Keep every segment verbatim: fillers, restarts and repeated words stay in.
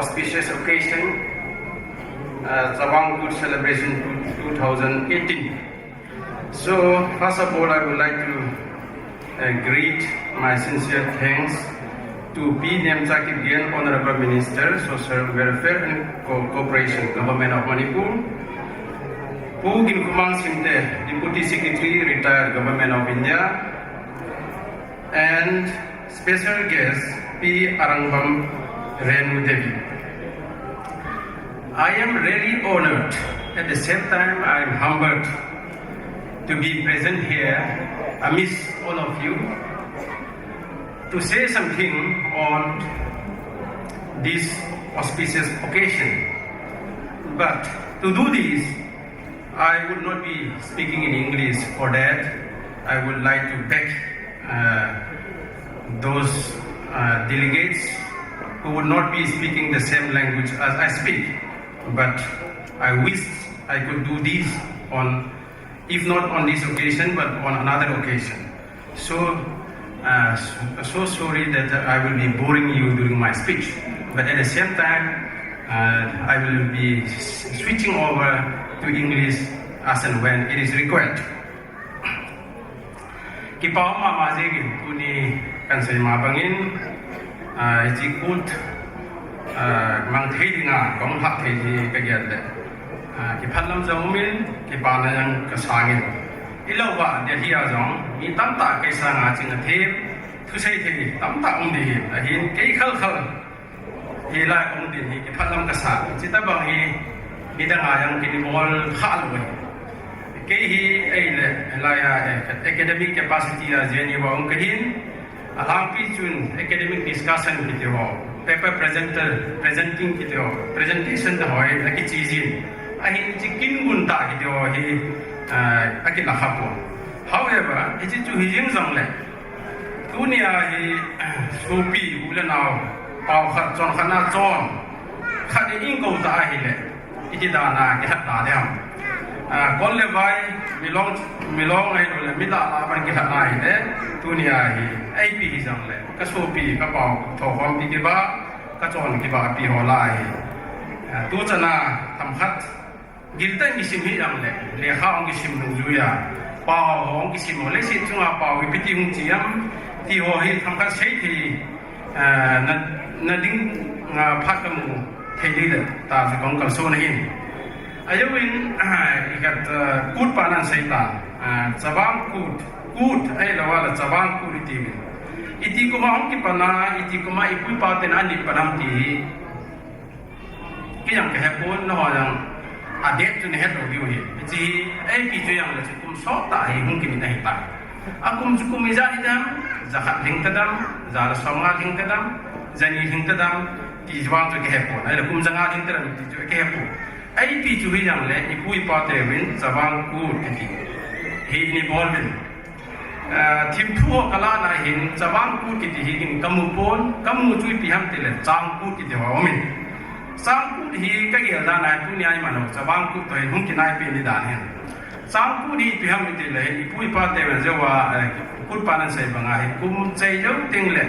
Auspicious occasion, uh, Chavang Kut celebration two- two thousand eighteen. So, first of all, I would like to uh, greet my sincere thanks to Pi Nemcha Kipgen, Honorable Minister, Social Welfare and Co- Cooperation, Government of Manipur, Pu Ginkhumang Simte, Deputy Secretary, Retired, Government of India, and special guest Pi Arangbam Renu Devi. I am really honored. At the same time, I am humbled to be present here amidst all of you to say something on this auspicious occasion. But to do this, I would not be speaking in English. For that, I would like to beg uh, those uh, delegates who would not be speaking the same language as I speak. But I wish I could do this on, if not on this occasion, but on another occasion. So, uh, so, so sorry that I will be boring you during my speech. But at the same time, uh, I will be s- switching over to English as and when it is required. Kipa um mama jingin tuni kan sei ma bangin, ah, hiche Kut, ah, mang thei dinga kong lhah thei hi ka gel le. Ah, kiphatlam jong umin, kipana jong ka sangin. Ilouva Delhi a jong mi tamtah kei sanga ching a them, thusei thei tamtah um ding ahin, kei khalkhal hilai ong din hi kiphatlam ka sa. Chuti bang hi, midang a jong kei ni bol kha lou hi. Kei hi, ei le, lai a, eh, academic capacity a J N U a ong ka hin, alhangpi chun academic discussion kiti ho, paper presenter, presenting kiti ho, presentation ho, eh, akichi jin. Ahin chi kin gun ta kiti ho hi, ah, akila kha pon. However, hichi chu hi jing jong le, Tunia hi, sopi u le nao, pao khat chon khat na chon, khat in ing kou ta ahile, iti dan a kilhat ta ding ham. Ah, kon le vai, milong, milong ahilou le, mi lah lah ban kilhat na ahile, tunia hi, eipi hi jong le, ka sopi, ka pao, tho khompi kiba, ka chon kiba pi ho lah hi. Ah, tu chana, themkhat, Giltah in kisim hi jong le, lekha hung kisim nung jui a, pao hung kisim ho, leiset chunga pao ipi ti hung chi ham, ti ho hi themkhat sei thei, ah, na, na ding, ah, phat kamu thei ding le, ta chu kong kalson ahin. Ajeh in, ah, ikhat, ah, Kut pa nan sei ta, ah, Chavang Kut, Kut, ahilou le Chavang Kut iti uvin. Iti kum a hung kipan a, iti kum a ipu ipa ten ana pan ham ti hi, Kei jong ka hepon, nangho jong a date chu nahet lou diu ahi. Hiche hi, eipi chu jong le chu kum sot tah hi hung kimin ahi tai. Akum chu kum ijat hidem, jakhat lhing tadem, ja le somnga lhing tadem, jani lhing tadem, ti vang chu ka hepon. Ahile kum janga lhing tadem ti chu ka hepon. Eipi chu hi jong le, ipu ipa teuvin, Chavang Kut kiti hi eina bol uvin. Ah, thimthu ho kalah na hin, Chavang Kut kiti hi hin kamu pon, kamu chu ipi ham tile, Chang Kut kiti ho aumin. Chang Kut hi kagel dan a hi tunia iman ho, Chavang Kut toh hin hung kinaipi ni dan hin. Chang Kut hi ipi ham itile, ipu ipa teuvin jeh a, eh, Kut pa nan sei bang a hi, kum chei jou teng le,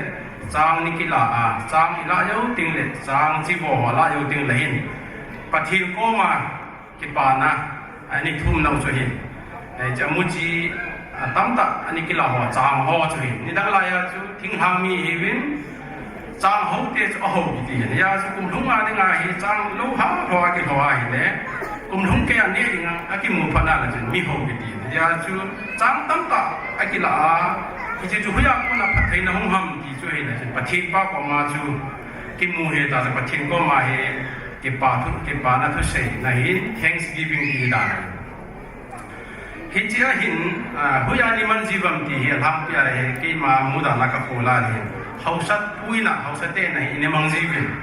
chang ni kila a, chang ilah jou teng le, chang chivo ho lah jou teng le hin. Pathen koma, Kipana, ani thum nau chu hin. Eh, chu amu chi, ah, tamtah, ani kila ho, chang ho chu hin. Nidang laiya chu, thinglhang mi hiuvin, chang ho te chu aho kiti hin. Hia chu kum lhung a dinga hi, chang lou ha, lhou a kilhou ahile. Kum lhung kei a ne dinga, akimu phat na le chun, mi ho kiti hin. Hia chu, chang tamtah, akila a, hiche chu hoiya kona phattheina hung ham ti chu hin, Pathen pa koma chu, kimu hi ta chu Pathen koma hi, Kipa thu, kipana thusei na hin, thanksgiving ti dan. Hiche a hin, ah, hoiya eina mang jiu vem ti hi, alhangpi a hi, keima mudan a ka khol a hin. Haosa puina, haosa tena hi, eina mang jiuvin.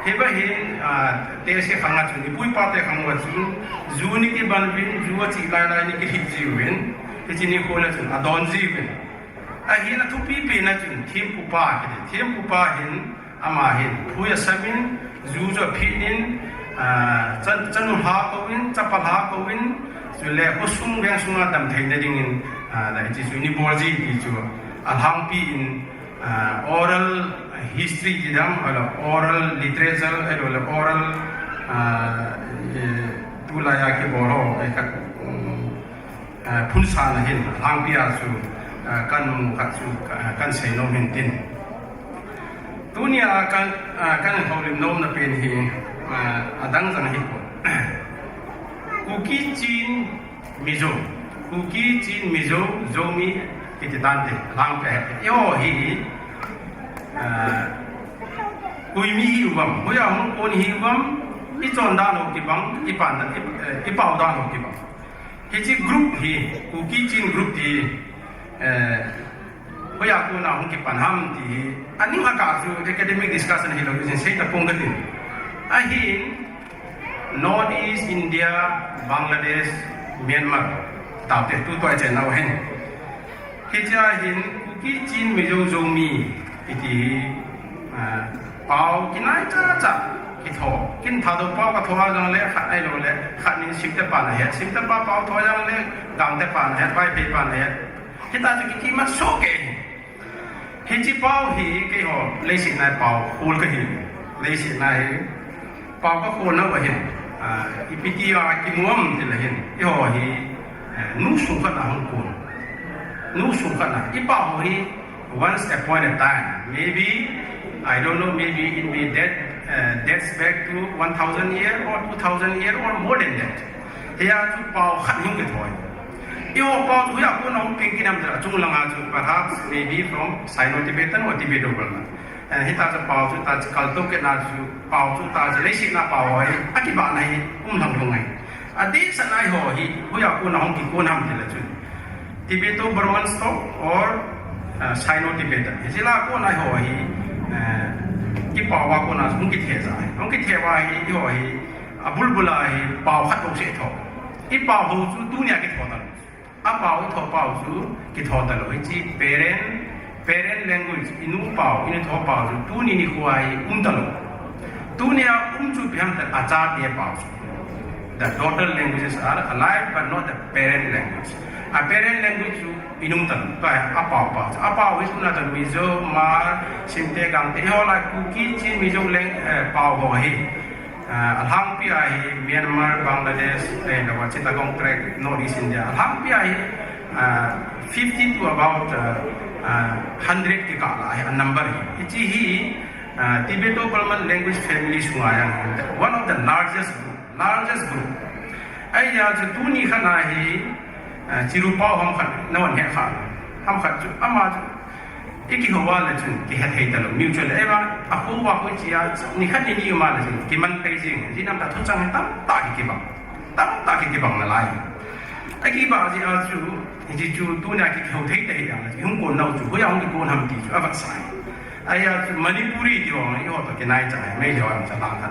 Hiva hin, ah, tese khang a chun, ipu ipa te khang uva chun, ju eina kiban uvin, ju achi lai lai eina kilhit jiuvin. Hiche nikho a chun, adon jiuvin. Ahin athupi pen a chun, thempupa kiti, thempupa hin, Ama hin, phui asamin, ju chu aphin in, ah, chan, chanu lha kouvin, chapa lha kouvin, chule khosung veng sunga damtheina dingin, ah, la hiche chu eina bol ji ti chu, alhangpi in, ah, oral, History ti dam, ahilou le oral literature, ahilou le oral, ah, eh, tulai a kibol ho, eh, khat, um, eh, phunsahna hin, alhangpi a chu, eh, kamu khat chu, eh, kahin seinom in tin. Tunia ka, ah, kahin houlim nomna pen hi, ah, adang jong ahipoi. Kuki Chin Mizo. Kuki Chin Mizo, Zomi, kiti tante, alhangpi a hi. Eiho hi, ah, koi mi hi uvam, hoiya hung kon hi uvam, ichon dan ho kibang, ipan, i, eh, ipao dan ho kibang. Hiche group hi, Kuki Chin group ti, eh, hoiya kona hung kipan ham ti hi, aning akah chu academic discussion hilou, isin sei tapong katin. Ahin, North East India, Bangladesh, Myanmar, taote, tutua ichen nau hin. Hichea hin, Kuki Chin Mizo Zomi, iti hi, ah, pao kinai chacha, kitho. Kin Thadou pao katho a jongle, khat ahilou le, khat nin Simte pan ahet. Simte pa pao tho jongle, Gangte pan ahet, Vaiphei pan ahet. Hita chu kiti ma sohkei. Hiche pao hi keiho leiset a pao khol kahi. Leiset a hi pao kakhol nau ahin. Ah, ipi tia kimu am tile hin. Eiho hi, eh, nu sung khat a hung kon. Nu sung khat a. Ipao hi once upon a time. Maybe, I don't know, maybe it may date, uh, dates back to one thousand year or two thousand year or more than that. Hiya chu pao khat hung kitho. Eiho pao chu hoiya kona hung peng kit nam tile achung langa chu perhaps maybe from Sino-Tibetan or Tibeto-Burman. Eh, hita chu pao chu ta chu kaltou kit na chu pao chu ta chu leiset a pao hi akibahna hi um lhang lhung ahi. Adehset a eiho hi hoiya kona hung kikon ham tile chu Tibeto-Burman stock or, uh, Sino-Tibetan. Hiche la kona eiho hi, uh, kipao a kona hung kithe ja. Hung kithe uva hi, eiho hi, abulbul a hi, pao khat bou seh tho. Ipao ho chu tunia kitho talou. Apao itho pao chu kitho talou. Hiche parent, parent language, inu pao, inu tho pao chu tuni nikho a hi um talou. Tunia um chu ipi ham tile achate pao chu. The daughter languages are alive, but not the parent language. A parent language chu inung talou, tua hi apao pao chu. Apao hi tuna talou Mizo, Hmar, Simte, Gangte, eiho lai Kuki Chin Mizo lang, eh, pao ho hi. Ah, alhangpi a hi Myanmar, Bangladesh, eh, Chittagong Tract, North East India. Alhangpi a hi, ah, fifty to about, ah, ah, hundred kikah lah a hi, a number hi. Hiche hi, ah, Tibeto-Burman language family sunga jong, one of the largest group, largest group. Ahia chu tuni khat a hi, ah, Chiru pao ham khat, nahon he kha, ham khat chu, ama chu, ikihou uva le chun, kihe thei talou, mutual le, eiva, ahou uva hoi chia, nikhat nini uma le chun, kiman pei jing, ji nam ta thuchang tamtah kikibang, tamtah kikibang nalai. Akibah jeh a chu, hiche chu, tunia kihou thei thei jong le, hung kon nau chu, hoiya hung kikon ham ti chu, avetsah e. Ahia chu, Manipuri ti ho, eiho toh kinai chai, Meitei ho jong cha lang khat.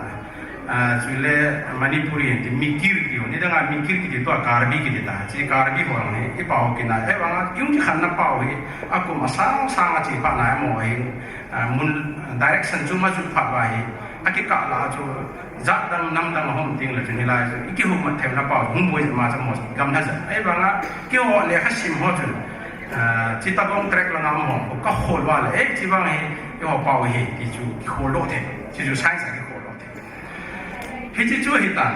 Ah, chule Manipuri ti Mikir ti ho, nidang a Mikir kiti tua Karbi kiti ta. Hiche Karbi ho jong hi, ipao kinai. Ahivang a, ium kikhenna pao hi, akum asang sang a chepatna amaho hi, ah, mun direction chu ma chu phat uva hi, akikah lah a chu, jat dang, nam dang ahom teng le chun hilai chu, ikihoumat theina pao, hung boi ma chu mo, gamla jat. Ahivang a, keiho lekha sim ho chun, ah, Chittagong Tract langa amaho, kakhol uva le, eh, hiche vang hi, eiho pao hi, ti chu, kikhol lou thei, hiche chu science a kikhol lou thei. Hiche chu hitan.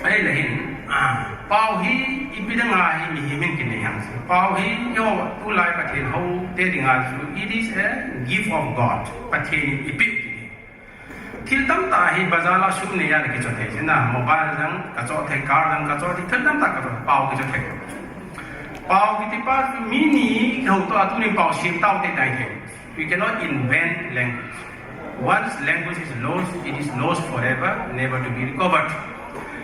Ahile hin, ah, pao hi ipi dinga hi mihem in kinei ham. Pao hi eiho tulai Pathen houte dinga chu, it is a gift of God. Pathen in eipeh. Thil tamtah hi bazar a sum neiya le kicho thei. Chuna mobile jong kacho thei, car jong kacho thei, thil tamtah kacho, pao kicho thei. Pao kiti pa chu mi ni houtoh a tunin pao sem tau te tai thei. We cannot invent language. Once language is lost, it is lost forever, never to be recovered.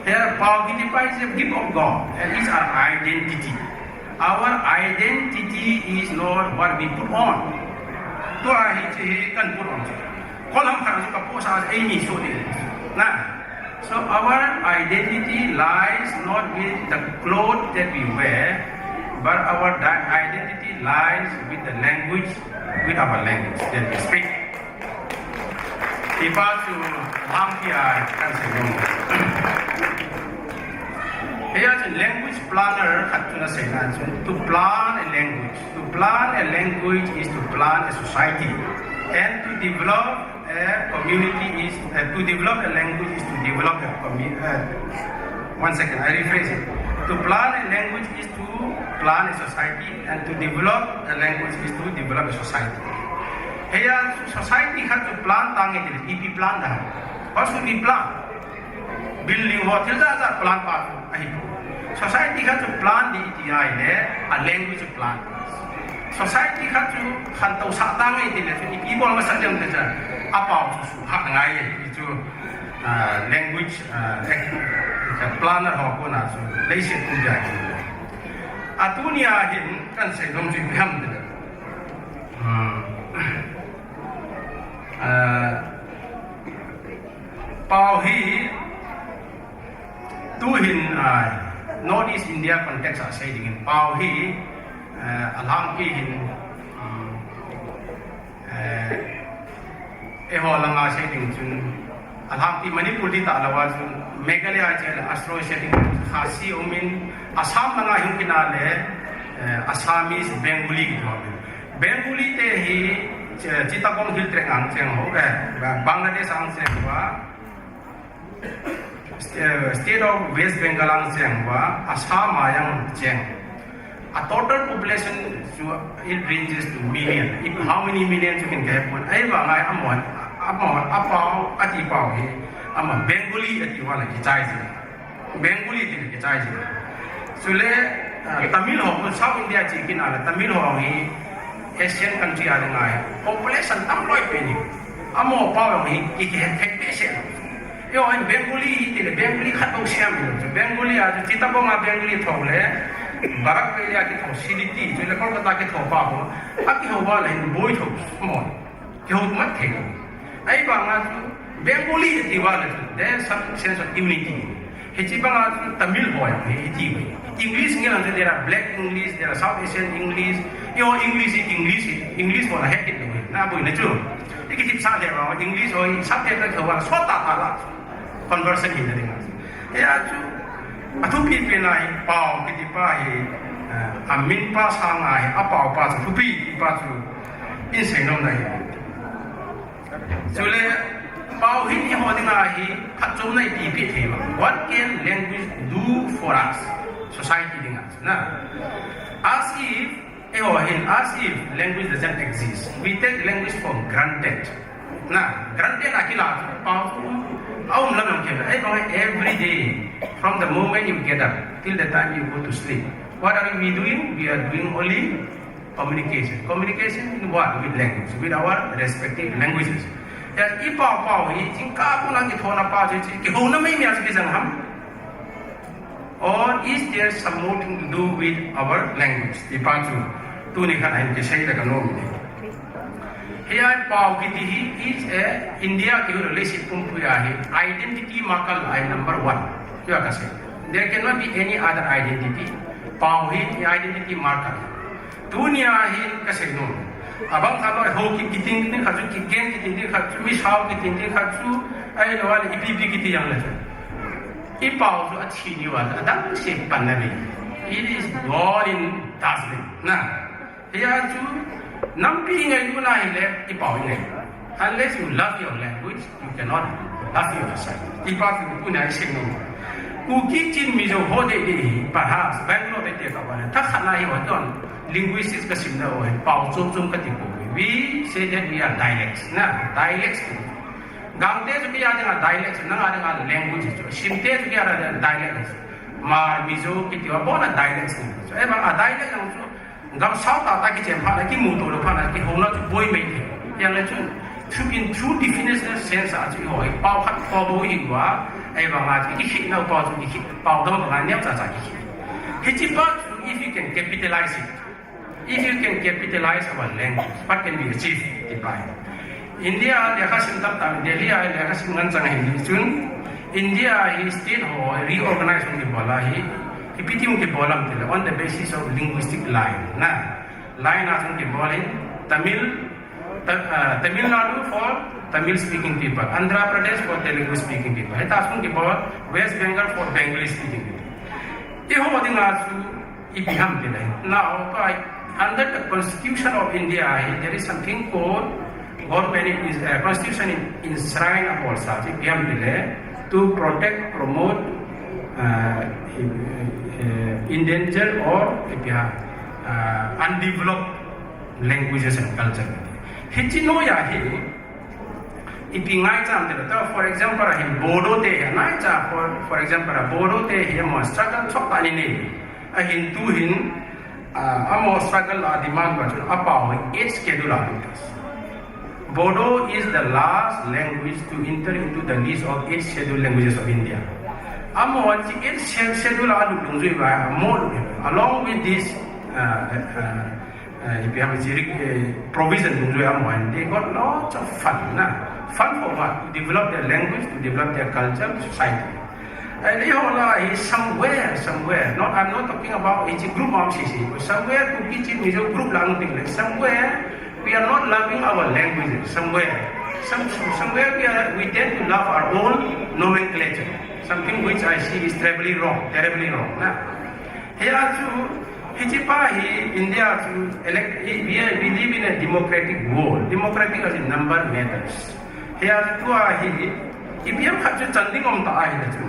Here, pao kiti pa is a gift of God, and it's our identity. Our identity is not what we put on. Tua hi chu hi kan put on. Kolam khat chu ka post a ei mi so ni. Na. So our identity lies not with the clothes that we wear, but our di-, identity lies with the language, with our language that we speak. Hipa chu alhangpi a kahin seinom. Hiya chu language planner khat chun asei na chu, to plan a language. To plan a language is to plan a society. And to develop a community is, uh, to develop a language is to develop a commu-, uh, one second, I rephrase it. To plan a language is to plan a society, and to develop a language is to develop a society. Hiya society khat chu plan tang e ti le, ipi plan da. What should we plan? Building ho, thil jat jat plan pa chu ahi. Society khat chu plan ding iti ahile, a language plan. Society khat chu khantou sah tang e ti le chu, ipi bol masat ding ti chu, apao chu suhhat ngai e, ti chu, ah, language, ah, planner ho kona chu, leiset pum dia ki. A tunia hin, kan seinom chu ipi ham ti le. Hmm. Ah, pao hi, tuhin, ah, North East India context a sei dingin, pao hi, ah, alhangpi hin, um, eh, eiho langa sei ding chun, alhangpi Manipur ti talou a chun, Meghalaya chun, Austral sei ding, Khasi umin, Assam langa hin kina le, eh, Assamese, Bengali ki ho. Bengali te hi, Chi-, Chittagong Hill Tracts ang cheng ho, eh, Bangladesh ang cheng ho, st-, eh, state of West Bengal ang cheng ho, Assam a jong cheng. A total population chu it ranges to million. If how many million chu kin kihepon. Ahivanga amaho, amaho, apao, ati pao hi, ama Bengali ati uva le kichai ji. Bengali ti le kichai ji. Chule, ah, Tamil ho, South India chi kina le Tamil ho hi Asian country a dinga hi population tam loi pen hi. Amaho pao hi ki, kihet thei behseh lou. Eiho hin Bengali hi ti le Bengali khat bou sem lou. Bengali a chu Chittagong a Bengali tho le, Barak Valley a kitho, Siriti, chule Kolkata kitho pa ho, akihou uva le hin boi tho mo. Kihou mat thei lou. Ahivanga chu Bengali ati uva le chu, there is some sense of unity. Hiche banga chu Tamil ho jong hi iti uve. English ngen lang chu there are black English, there are South Asian English. Eiho English hi English hi, English ho la het kit lou. Na boi na chu. Iki thip sa le ma English ho hi sab le ka ho wa sot ta ta la. Conversion hin na ding. Hia chu, athupi pen a hi pao kiti pa hi, eh, amin pa sanga hi, apao pa chu thupi ti pa chu, in seinom na hi. Chule, pao hin eiho dinga hi, phatchomna ipi pe thei ham. What can language do for us? Society dinga, na. As if, eiho hin, as if language doesn't exist. We take language for granted. Na, granted a kila, pao chu, aum lam lam kila. Ahivanga every day, from the moment you get up till the time you go to sleep, what are we doing? We are doing only communication. Communication in what? With language, with our respective languages. Yes, i pao pao hi, jingkah a kona kithona pao chu, kihouna mai mai a chu kijang ham. Or is there something to do with our language? Ti pa chu, tuni khat hin kisei le kanom e. Hia pao kiti hi is a India kiho le leiset pumpui a hi identity marker a hi number one. Tia kasei. There cannot be any other identity. Pao hi identity marker. Tunia hin kasei nom. Abang khat loi ho ki, kiting ting khat chu, kigen kiting ting khat chu, misao kiting ting khat chu, ahilou le ipi ipi kiti jong le chu. I pao chu athi diu a, adang se pan na ve. It is gone in dustbin. Na. Hia chu, nampi ngai luna hile, i pao ngai. Unless you love your language, you cannot love your society. Ti pa chu tunia i sei nom. Kuki, Chin, Mizo ho dei dei hi, perhaps, Bangalore te te ka va le. Thakhat na hi ho ton, linguistics ka simna ho hi, pao chom chom kati pouve. We say that we are dialects, na, dialects. Gangte chu kei a dinga dialects, nang a dinga language chu. Simte chu kei a dinga dialects. Hmar, Mizo kiti ho, abona dialects. Chu, ahivanga dialect jong chu, gam sao tah tah kichen phat le, kimuto lou phat le, kihouna chu boi mai thei. Hijeh chun, chu in true definitional sense a chu eiho hi, pao khat pao bou hi uva, ahivanga chu, kikhehna pao chu kikheh, pao dang dang a neocha cha kikheh. Hiche pa chu, if you can capitalize it, if you can capitalize our language, what can be achieved? Ti pa hi. India a lekha sim tam tam, Delhi a lekha sim ngen chang hin chun, India hi state ho reorganize hung kibol a hi, ipi ti hung kibol ham tile, on the basis of linguistic line, na. Line a hung kibol in, Tamil, Ta-, uh, Tamil Nadu for Tamil speaking people, Andhra Pradesh for Telugu speaking people. Hita hung kibol, West Bengal for Bengali speaking people. Eiho dinga chu, ipi ham tile. Now, by, under the Constitution of India, there is something called Government is, uh, constitution in, enshrine a bol sa chu ipi ham tile, to protect, promote, uh, uh, endangered or ipi ham, uh, undeveloped languages and culture. Hichi noiya hi, ipi ngaicha ham tile, for example, ahin Bodo te hi, ngaicha, for, for example, Bodo te hi, amaho struggle chomkhat ni nei. Ahin tuhin, uh, amaho struggle a demand ba chu, apao hi eighth schedule a lut. Bodo is the last language to enter into the list of eighth schedule languages of India. Amaho chu eighth schedule a lut dungjui ba, amaho lut. Along with this, uh, uh, uh, ipi ham, uh, provision dungjui amaho, they got lots of fund, na. Fund for what? To develop their language, to develop their culture, society. And eiho lah a hi somewhere, somewhere, not, I'm not talking about each group, somewhere Kuki Chin Mizo group lang thing, like, somewhere we are not loving our languages, somewhere. Some, somewhere we are, we tend to love our own nomenclature, something which I see is terribly wrong, terribly wrong, na. Hia chu, hichi pa hi India chu elect, we, we live in a democratic world. Democratic as in number matters. Hia chu tua hi, ipi ham khat chu chan ding um ta ahi na chu.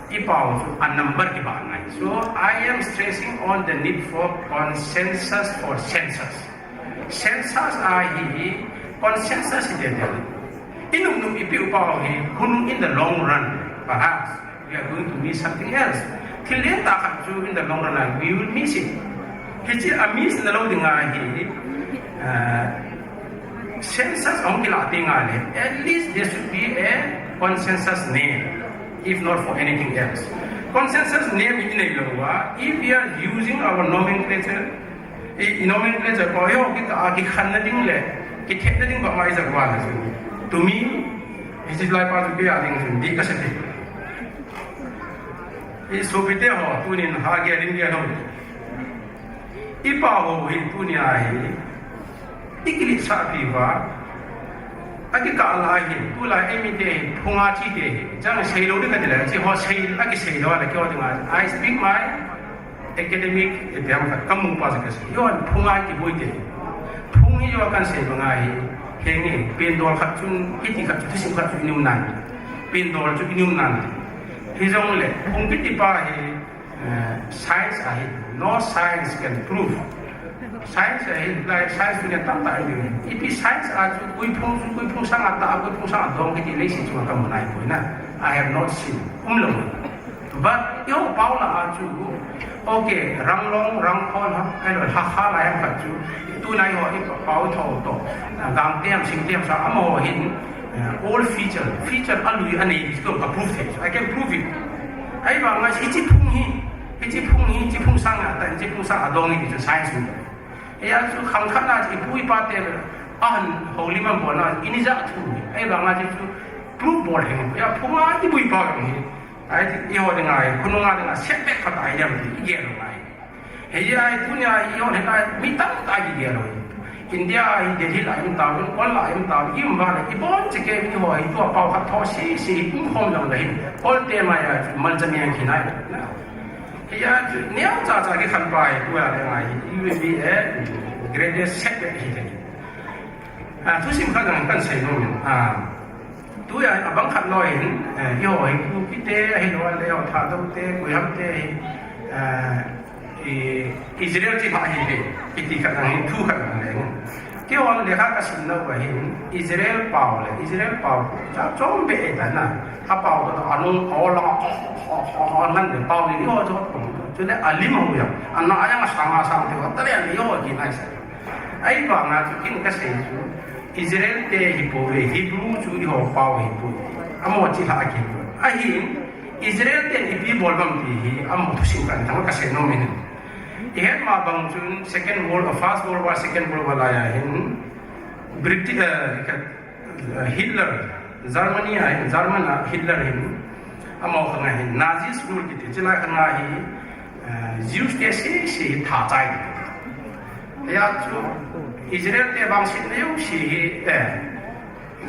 Ipao chu a number kibang ngai. So I am stressing on the need for consensus for census. Census a hi consensus hi dede. Inum num ipi u pao hi, khonung in the long run, perhaps we are going to miss something else. Thil lentah khat chu in the long run, we will miss it. Hichi a miss na lou dinga hi, uh, census ahung kilah teng le, at least there should be a consensus name, if not for anything else. Consensus name hi nei lou va, if we are using our nomenclature, i, i nomenclature pa, eiho kikah a kikhenna ding le, kithepna ding pa mai ja va na chu. Tumi, hichi lai pa chu kei a ding chu, dih kasa thei. I sopite ho, tunin ha gel in gel lou. Ipao ho hi tunia hi, i kiletsah pi uva, akikah lai hi, tulai eimi te hi, phunga chi te hi, chang sei lou ding kati le, chi ho sei, akisei lou le, keiho dinga, I speak my academic, ipi ham khat, kamu pa sa kasei. Eiho phunga kiboi te. Phung hi eiho kan sei banga hi, henge, pen dol khat chun, hiti khat chun, thusim khat chun inum nan. Pen dol chun inum nan. Hijongle, phung kiti pa hi, eh, science ahi. No science can prove. Science ahi, like, science tu tamtah ahi. Ipi science a chu, koi phung chu, koi phung sanga tah, koi phung sanga dong kiti leiset chunga kamu nai poi na. I have not seen. Umlou. But eiho pao lah a chu, okay, Ranglong, Rangkhol, ha, ahilou, Hakha lai ham khat chu, tunai ho i pao tho to, Gangte ham, Singte ham, sa, amaho hin, eh, all feature, feature alui anei, chu ka prove thei, I can prove it. Ahivanga hichi phung hi, hichi phung hi, hichi phung sanga tah, hichi phung sanga dong hi chu science ni. Hia chu khang khat na chu ipu ipa te, ahin houlim abol na, ini ja thu. Ahivanga chu prove bol thei. Hia phunga kiboi pa hi. Ahi, eiho dinga, khonunga dinga, setback khat ahi dem ti, igel lou ngai. Hijeh a hi tunia, eiho dinga, mi tamtah kigel lou. India a hi Delhi lah a um tauvin, Kol lah a um tauvin, i um uva le, ibon cheh kei mi ho hi, tua pao khat tho sese, um khom lou le hin, Kol te mai a, malcha mi ang khinai. Hia, neocha cha kikhen pa hi, tua dinga hi, it will be a greatest setback hi. Ah, thusim khat jong kan sei nom in. Ah, tuia abang khat loi in, eh, eiho hi Kuki te, ahilou le eiho Thadou te, Koiham te hi, eh, i, Israel chi pha hi le, kiti khat jong hi, thu khat jong le. Keihon lekha kasim nau va hin, Israel pao le, Israel pao, cha chom be e ta na, apao to, anung, aw la, aw, aw, aw, aw, nan le pao ni, eiho chu, chu le alim ho ya, ana aya nga sanga sang te, ta le ani eiho ki nai sa. Ahivanga chu kin kasei chu, Israel te hi pouve, Hebrew chu eiho pao hi pou. Amaho chi lha a kipou. Ahin, Israel te ipi bol uvem ti hi, amaho thusim kan thang kasei nom in. Ihet ma bang chun Second World, First World War, Second World War lai a hin, British, eh, ka, eh, Hitler, Germany a hin, German a Hitler hin, amaho khang a hin, Nazi rule kiti, chulai khang a hi, eh, Jews te sese hi tha chai. Hia chu Israel te vangsetna jouse hi, eh,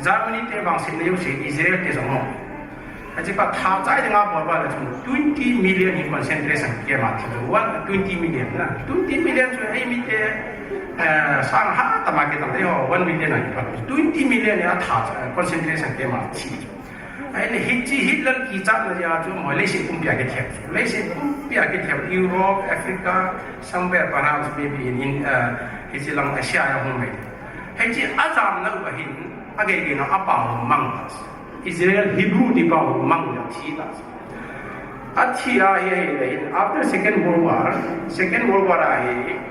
Germany te vangsetna jouse hi Israel te jong mo. Achi pa tha chai dinga bol uva le chu twenty million hi concentration camp a thi chu, one, twenty million na. Twenty million chu eimi te, Eh, sang ha tama kitam dei ho, one million a kipat. Twenty million a tha, eh, concentration camp a thi. Ahile hiche Hitler kichatna jeh a chu amaho leiset pumpi a kithem. Leiset pumpi a kithem, Europe, Africa, somewhere perhaps maybe in, in, uh, hiche lang Asia a hung mai. Hiche ajamna uva hin, agei gei na apao mang. Israel Hebrew ti pao mang a thi ta. Athi a hi, hi, hi, after Second World War, Second World War a hi,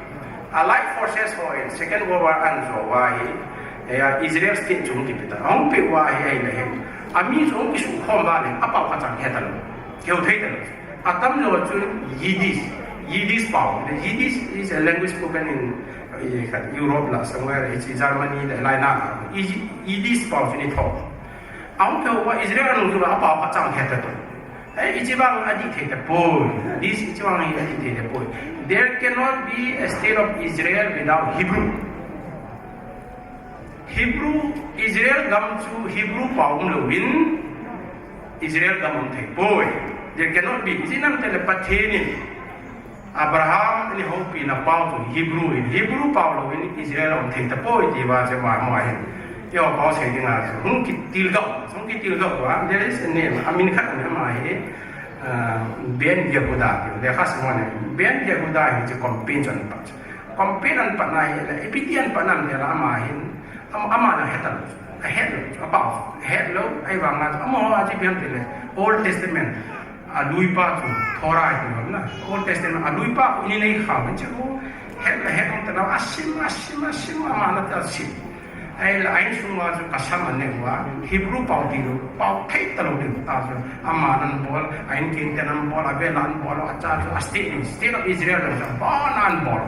Allied forces ho in Second World War ahin jo uva hi, eh, Israel state chu hung kipe ta. Ahung pe uva hi, hi, hi, hi. Ami chu hung kisukhom uva le, apao khat chang he talou. Kihou thei talou. Atamjo chun Yiddish, Yiddish pao. The Yiddish is a language spoken in, eh, Europe la, somewhere, it's Germany, the line na. Yiddish pao chu ni tho. Ahung kihou uva Israel anung chu apao khat chang he talou. Eh, hiche vang adih thei tapoi. This hiche vang hi adih thei tapoi. There cannot be a state of Israel without Hebrew. Hebrew, Israel gam chu Hebrew pao umlouvin Israel gam um thei poi. There cannot be. Ijeh inem itile Pathen in Abraham in eihoupi na pao chu Hebrew in, Hebrew pao louvin Israel um thei tapoi ti va che va mo hin. Eiho pao sei dinga hung kitilgou, hung kitilgou va. There is a name, amin khat ahi ama hi, ah, Ben Yehuda, lekha sim ho ne. Ben Yehuda hi chu campaign chun pat. Campaign ahin patna hi le, ipi ti ahin patna ham tile ama hin, am-, ama na hetlou, ahetlou, apao, hetlou, ahivanga chu, amaho a chu ipi ham tile, Old Testament, aluipa chu, Torah iti na, Old Testament, aluipa khu ini nei kha, chu, het le het um talou, asim, asim, asim, ama na ta sim. Ahile, a insung uva chu kasam anei uva, Hebrew pao tilou, pao thei talou ding, ta chu, ama nan bol, a in kin te nan bol, avel an bol, acha chu, a state, state of Israel, chu, ba nan bol.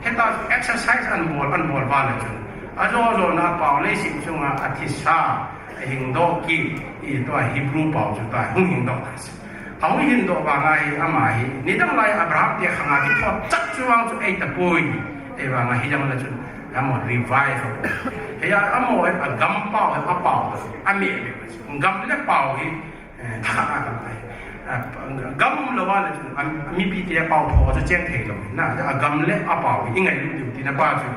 Heta chu exercise ahin bol, ahin bol uva le chu. Ajo jo na pao leiset chunga athisa, ahingdoh kit, i tua Hebrew pao chu tua hung hingdoh ta chu. Ahung hingdoh vanga hi ama hi, nidang lai Abraham te khanga kithot chat chu vang chu ei tapoi. Ei vanga hi jang le chu, amaho revive. Hiya amaho agam pao, apao, ame, gam le pao hi, Eh, thakhat a kan ai. Ah, gam lou a le chu, ah, mipi te pao tho chu cheng thei lou. Na, a gam le a pao, i ngailut diu tina pa chu.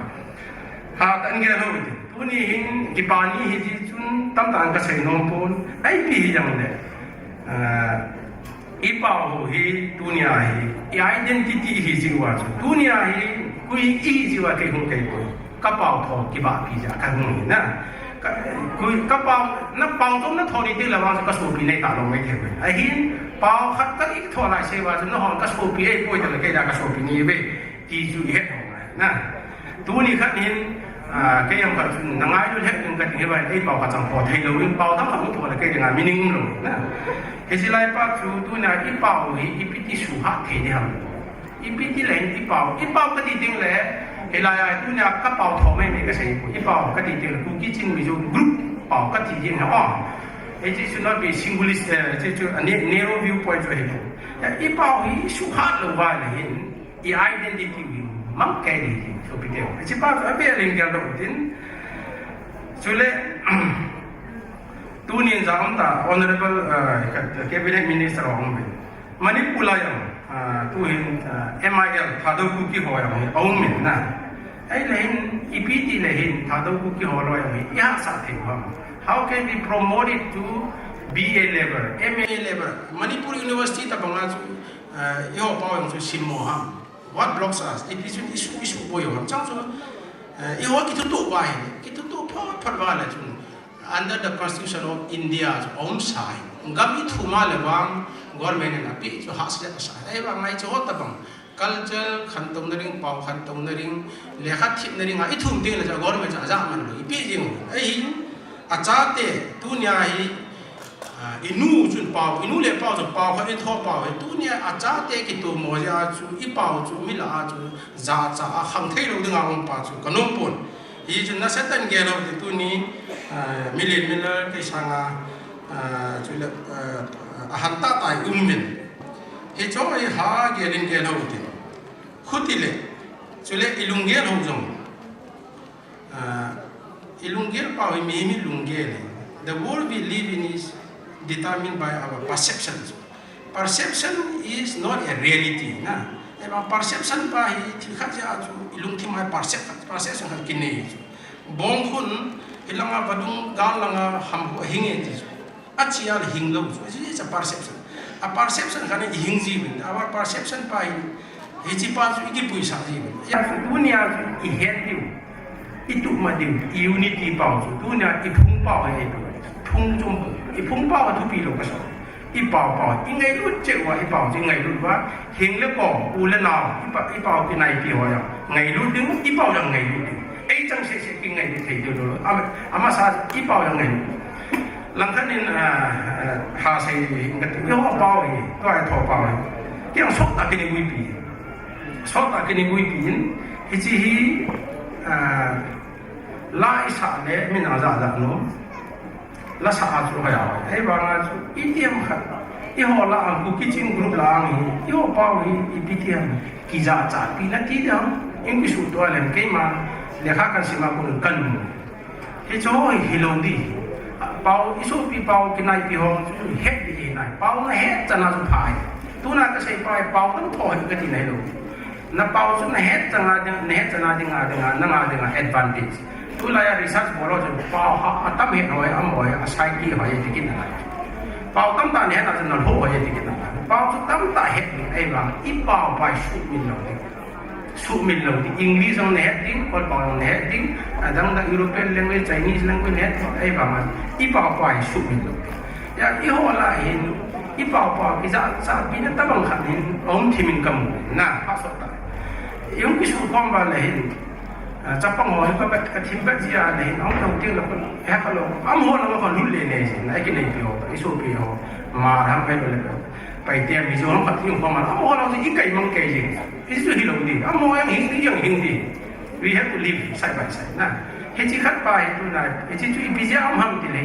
Ha, kan gel lou ti. Tuni hin, kipa ni hi ti chun, tamtah ka sei nom pon. Ipi hi jong le. Ah, i pao hi tunia hi, i identity hi jiu a chu. Tunia hi, koi i jiu a kei hung kei koi. Ka pao tho kibahpi jeh a ka hung hi na. Ka, koi, ka pao, na pao tho na tho ni ti le vang ka sopi nei ta lou mai thei ve. Ahin, pao khat ka i tho lai sei va chu na hon ka sopi ei poi ta le kei da ka sopi ni ve. Ti chu i het hong na. Tuni khat hin, ah, kei jong khat chu na ngailut het ding ka ti hi va ei pao khat chang tho thei lou in pao dang khat tho le kei dinga meaning um lou na. Hiche lai pa chu tunia i pao hi ipi ti suhat thei ding ham. Ipi ti le, i pao, i pao kati ding le, hilai a, tunia ka pao tho mai mai ka sei, i pao kati ding le, Kuki Chin Mizo group pao kati ding le, oh. It should not be singulist, eh, it should, a ne-, narrow viewpoint chu ahi. Ya, i pao hi suhat lou va le hin, i identity hi mang kei le hin, so pi teu. Hiche pa chu a ve ling gel lou tin. Chule, tunin jong ta, Honorable, eh, Cabinet Minister hung ve. Manipur lai jong, ah, tuhin, ah, M I L, Thadou Kuki ho jong hi, aum in na. Ahile hin, ipi ti le hin, Thadou Kuki ho loi jong hi, i hahsat thei u ham. How can we promote it to B A level, M A level? Manipur University tabang a chu, ah, eiho pao jong chu simmo ham. What blocks us? Ipi chun issue, issue boi u ham. Chang chu, eh, eiho kithutup uva hi, kithutup phot phot uva le chun. Under the Constitution of India chu aum sa hi. Gam i thum a le vang government in api chu hahsa le sa. Ahivang ngai chu ho tabang. Culture khantouna ding, pao khantouna ding, lekha themna ding a i thum ding le chu government chu ajah man lou. Ipi ding. Ahin, achate, tunia hi, ah, i nu chun pao, i nu le pao chun pao kha i tho pao hi. Tunia achate kitomo jeh a chu, i pao chu, mi lah a chu, jacha a khang thei lou ding a um pa chu, ka nom pon. Hichun nasatah in gel lou ti tuni, ah, Milian Miller kei sanga, ah, chule, ah, ahan tah tah in um uvin. Hicho hi ha gel in gel lou ti. Khuti le, chule i lunggel ho jong. Ah, i lunggel pao hi mi, mi lunggel. The world we live in is determined by our perceptions. Perception is not a reality, na. Ema perception pa hi thil khat jeh a chu i lungthim a percep khat. Perception khat kinei chu. Bong khun, hilanga vadung gal langa ham khu ahing e ti chu. Achi a le hing lou chu. Hiche chu perception. A perception khat in ihing jiuvin. A perception pa in, hiche pa chu ikipuisah jiuvin. Hijeh chun tunia chu ihet diu, itup ma diu, i unity pau chu. Tunia iphung pau hi, phung chu, iphung pau thupi lou kasa. Ipau pau, ingailut cheh uva, ipau chu ingailut uva, hing le kom, u le nao, ipa, ipau kinaipi ho jong ngailut ding, ipau jong ngailut ding. Ei chang seh seh kingailut thei diu lou. Ama, amasa ipau jong ngailut. Langkhat in, ah, ah, ha sei ding kati, eiho pau hi, tua hi tho pau hi. Kei jong sot tah kini guipi. Sot tah kini guipi in, hiche hi, ah, la isah le, min ajat jat nom. La sa a chu hoi a hoi. Ahivanga chu itiham khat, eiho lah a Kuki Chin group lah a hi, eiho pau hi ipi ti ham, kijachatpi nati ding ham. Ikisu tua leng keima lekha kasim a kon kamu. Hichu hi hilou ding. Pau, isopi pau kinaipi ho chu het ding hinai. Pau nahet chan a chu pha hi. Tuna kasei pa hi pau tam tho hi kati nai lou. Na pau chu nahet chan a ding, nahet chan a ding a, ding a, nanga ding a advantage. Tulai a research bol ho chu pau ha, atam het hoi, amaho hi, a psyche hoi, ti kit nalai. Pau tamtah nahet a chu nalhoh hoi, ti kit nalai. Pau chu tamtah het ding, ahivang, ipau pa hi suhmil lou ding. Suhmil lou ding. English jong nahet ding, Kol pau jong nahet ding, adang dang European language, Chinese language nahet ding, ahivang, ipau pa hi suhmil lou ding. Hijeh a, eiho lah hin, ipau pa, kijachatpi na tabang khat hin, aum thim in kamu, na, phasot tah. Ikisu khom uva le hin, ah, chapang ho hi ka bet, ka thim bet jeh a le hin, aum dong ting le kon, he ka lo, amaho lang kon lut le le jin, akinaipi ho, isopi ho, ma ram pai lo le, pai te mi jo lang khat thim khom a, amaho lang jin, ikai mang kai jin, hichu hilou ding, amaho jong hing, jong hing ding. We have to live side by side, na. Hiche khat pa hi tuna, hiche chu ipi jeh a um ham ti le,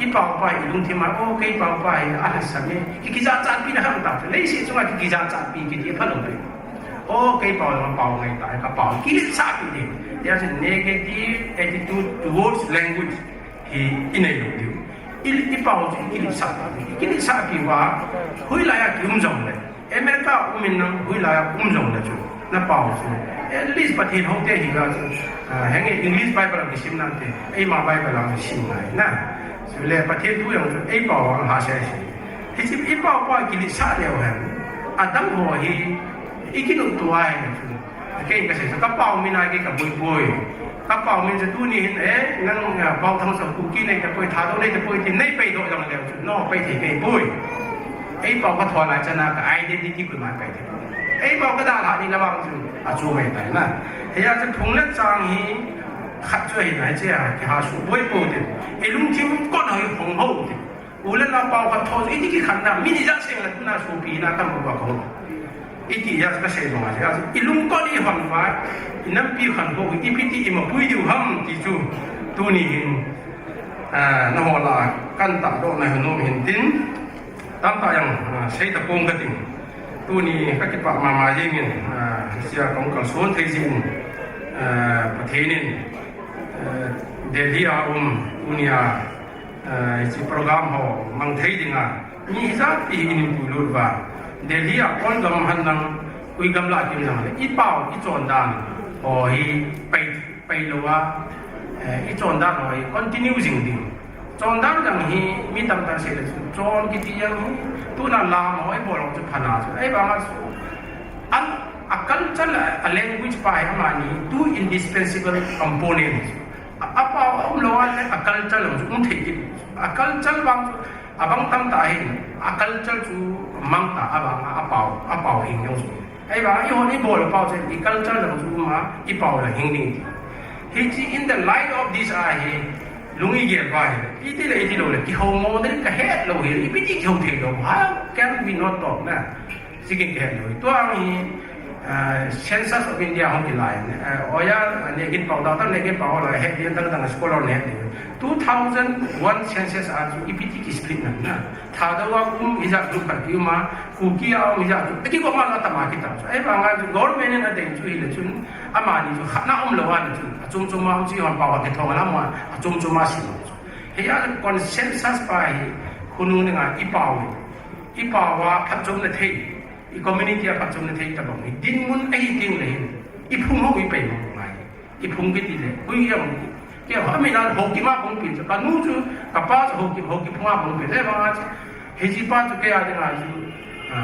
ipau pa hi ilungthim a, o, kei pau pa hi alhasam e, ki, kijachatpi na ham ta, leiset chunga ki, kijachatpi kiti phalou pi. O, kei pau jong pau ngai tai, ka pau kiletsahpi ding. There's a negative attitude towards language. Hi inei lou diu. I, ipau chu ikiletsah ta. Ikiletsahpi uva, hoilai a kium jong le. America um in nang hoilai a um jong le chu. Na pau chu. At least Pathen houte hi ga chu. Ah, henge English Bible a kisim nante. Eima Bible a sim ngai na. Chule Pathen thu jong chu. Eipau a ha se se. Hiche ipau pa kiletsah leu hen. Adang ho hi. Ikinop tua hen chu. Kei kasei chu, ka pau min a kei kaboi poi. Ka pau min chu tuni hin, eh, nang, ah, Paothang sa Kuki nei tapoi, Thadou nei tapoi, ti nei peidoh jong leu chu, no, pei thei kei poi. Eipau ka thol lai chan a ka identity koima pei thei. Eipau ka dalha ni lamang chu, achu mai tai na. Hijeh a chu phung le chang hi, khat chu ahi nai che a, kiha su boi po tin. Ilungthim kot ho hi hong ho tin. U le nao pau khat tho, iti kikhen na, mi ni ja seng la tuna sopi na tam ko ba ko. Iti ja ka sei banga ja, ilungkot ihon uva, inampi khen ko, ipi ti ima pui diu ham ti chu, tuni hin, ah, naho lah a, kan tahdoh na hi nom hin tin, tamtah jong, ah, sei tapong kating. Tuni kakipah mama jeng in, ah, sia kong kalson thei jing in, ah, Pathen in, ah, Delhi a um, tuni a, ah, hiche program ho mang thei dinga, mi hijat hi eipui lut uva. Delhi a kon gam hen lang, koi gam lah a um jong le, ipau, ichondan ho hi pei, pei lou a, eh, ichondan ho hi continue jing ding. Chondan jong hi mi tamtah sei le chu, chon kiti jong hi, tuna lam ho ibol ho chu pha na chu. Ahivanga chu, a, a culture, a language pa hi amani two indispensable components. A, apau aum lou a le a culture jong chu um thei kit. A culture vang chu abang tamtah ahin, a culture chu mang ta, abang a apau, apau hing jong chu. Ahivang eihon ibol pau chu i culture jong chu um a, ipau jong hing ding. Hiche in the light of this a hi, lung igel uva hi, iti le iti lou le, kihou mo ding kahet lou hi, ipi ti kihou thei lou, how can we not talk na? Sikin kihet lou. Tua hi, ah, Census of India hung kilai ne. Ah, oya, ah, Neginpao, Doctor Neginpao la het ding, dang dang scholar ne het ding. Two thousand one census a chu ipi ti ki split na na. Thadou a um ijat group khat ki um a, Kuki a um ijat group. Ki ko ma la tama ki tam. Ahivanga chu government in adei chu hile chun, amani chu khat na um lou a na chun. Achom chom a um chu hon pao kithong la ma, achom chom a si lou chu. Hia consensus pa hi, khonung ninga ipao hi. Ipao a phatchomna thei. I community a phatchomna thei tabang hi dinmun ahi ding le hin, iphung ho ipei mang ngai. Kiphung kiti le, hui jong, kei a min a Haokip a phung pen chu, kanu chu, kapa chu Haokip, Haokip phung a phung pen le, vang a chu, hiche pa chu kei a dinga chu, a,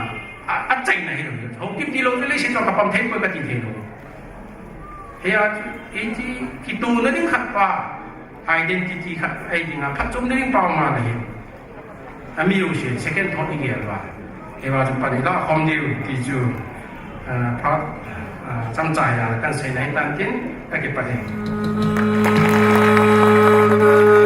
a, achaina hilou. Haokip tilou chu leiset a kapam thei poi kati theilou. Hia chu, hiche, kitohna ding khat pa, identity khat, ei dinga, phatchomna ding pa ma le hi. Ami u se, second thought igel uva. Eiva chu pan ila khom diu, ti chu, a, phat, a, chomcha a, kahin seina hitan tin, kakipah e.